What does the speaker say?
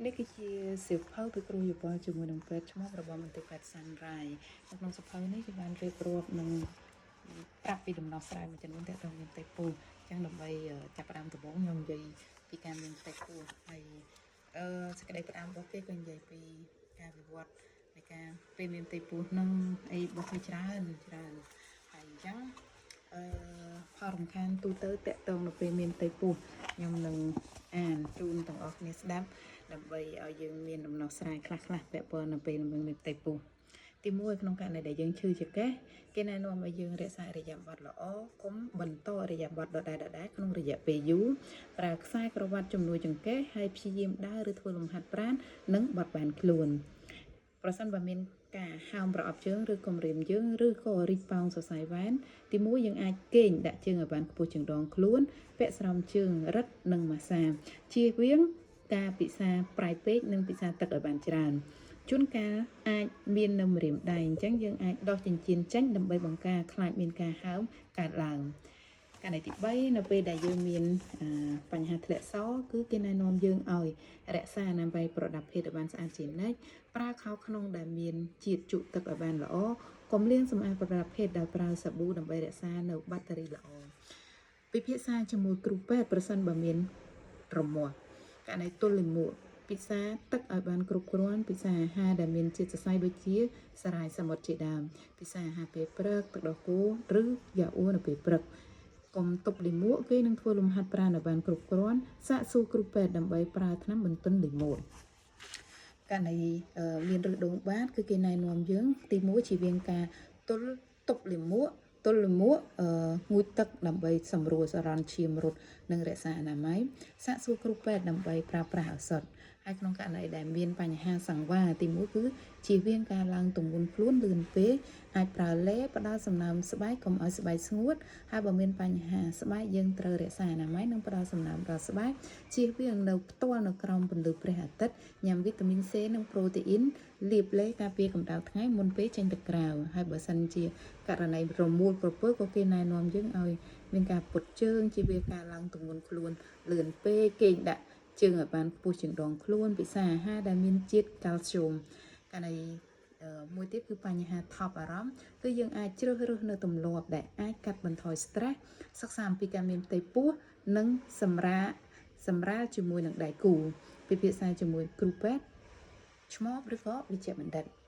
នេះគឺជាសៀវភៅពិគ្រោះយោបល់ជាមួយនឹងពេទ្យឆ្មបរបស់មន្ទីរពេទ្យសាន់រ៉ៃនៅក្នុងសៀវភៅនេះគេបានរៀបរាប់និងប្រាប់ពីដំណោះស្រាយមួយចំនួនទាក់ទងនឹងផ្ទៃពោះអញ្ចឹងដើម្បីចាប់ផ្ដើមដំបូងខ្ញុំនិយាយពីការមានផ្ទៃពោះហើយអឺសេចក្តីផ្ដើមរបស់គេក៏និយាយពីការវិវត្តនៃការពេលមានផ្ទៃពោះនឹងអីរបស់គេច្រើនច្រើនហើយអញ្ចឹងអឺផលរំខានទូទៅទាក់ទងនៅពេលមានផ្ទៃពោះខ្ញុំនឹងអានជូនទាំងអស់គ្នាស្ដាប់ ដើម្បីឲ្យយើងមានដំណោះស្រាយខ្លះៗពាក់ព័ន្ធនៅពេលមានផ្ទៃពោះទី1ក្នុងករណីដែលយើងឈឺចង្កេះគេណែនាំឲ្យយើងរក្សាឥរិយាបថល្អកុំបន្តឥរិយាបថដដែលៗក្នុងរយៈពេលយូរប្រើខ្សែក្រវ៉ាត់ជំនួយចង្កេះហើយព្យាយាមដើរឬធ្វើលំហាត់ប្រាណនិងបត់បែនខ្លួនប្រសិនបើមានការហើមប្រអប់ជើងឬគំរាមយើងឬក៏រីកប៉ោងសរសៃវ៉ែនទីមួយយើងអាចគេងដាក់ជើងឲ្យបានខ្ពស់ជាងដងខ្លួនពាក់ស្រោមជើងរឹតនិងម៉ាស្សាជៀសវាងការពិសាប្រៃពេកនិងពិសាទឹកឲ្យបានច្រើនជួនកាលអាចមាននៅម្រាមដៃអញ្ចឹងយើងអាចដោះចិញ្ចៀនចេញដើម្បីបង្ការខ្លាចមានការហើមកើតឡើងករណីទី3នៅពេលដែលយើងមានបញ្ហាធ្លាក់សគឺគេណែនាំយើងឲ្យរក្សាអនាម័យប្រដាប់ភេទឲ្យបានស្អាតជានិច្ចប្រើខោក្នុងដែលមានជាតិជក់ទឹកឲ្យបានល្អកុំលាងសម្អាតប្រដាប់ភេទដោយប្រើសាប៊ូដើម្បីរក្សានៅបាក់តេរីល្អពិភាក្សាជាមួយគ្រូពេទ្យប្រសិនបើមានរមាស់ករណីទល់លាមកពិសាទឹកឲ្យបានគ្រប់គ្រាន់ពិសាអាហារដែលមានជាតិសរសៃដូចជាសារាយសមុទ្រជាដើមពិសាអាហារពេលព្រឹកទឹកដោះគោឬយ៉ាអ៊ូនៅពេលព្រឹកកុំទប់លាមកគេនឹងធ្វើលំហាត់ប្រាណឲ្យបានគ្រប់គ្រាន់សាកសួរគ្រូពេទ្យដើម្បីប្រើថ្នាំបន្ទន់លាមកករណីមានឫសដូងបាតគឺគេណែនាំយើងទី1ជៀសវាងការទល់ទប់លាមកទល់លាមកអឺងូតទឹកដើម្បីសម្រួលសរន្តឈាមរត់និងរក្សាអនាម័យសាកសួរគ្រូពេទ្យដើម្បីប្រើប្រាស់ឱសថហើយក្នុងករណីដែលមានបញ្ហាសង្វាទី1គឺជៀសវាងការឡើងទម្ងន់ខ្លួនលឿនពេកអាចប្រើឡេផ្ដល់សំណើមស្បែកកុំឲ្យស្បែកស្ងួតហើយបើមានបញ្ហាស្បែកយើងត្រូវរក្សាអនាម័យនិងផ្ដល់សំណើមដល់ស្បែកជៀសវាងនៅផ្ទាល់នៅក្រោមពន្លឺព្រះអាទិត្យញ៉ាំវីតាមីន C និងប្រូតេអ៊ីនលាបឡេការពារកម្ដៅថ្ងៃមុនពេលចេញទៅក្រៅហើយបើសិនជាករណីរមួលក្រពើក៏គេណែនាំយើងឲ្យមានការពត់ជើងជៀសវាងការឡើងទម្ងន់ខ្លួនលឿនពេកគេងដាក់ជើងឲ្យបានខ្ពស់ជាងដងខ្លួនពិសាអាហារដែលមានជាតិកាល់ស្យូមករណីមួយទៀតគឺបញ្ហាថប់អារម្មណ៍គឺយើងអាចជ្រើសរើសនៅទម្លាប់ដែលអាចកាត់បន្ថយ stress សិក្សាអំពីការមានផ្ទៃពោះនិងសម្រាកសម្រាលជាមួយនឹងដៃគូពិភាក្សាជាមួយគ្រូពេទ្យឆ្មបឬក៏វិជ្ជបណ្ឌិត។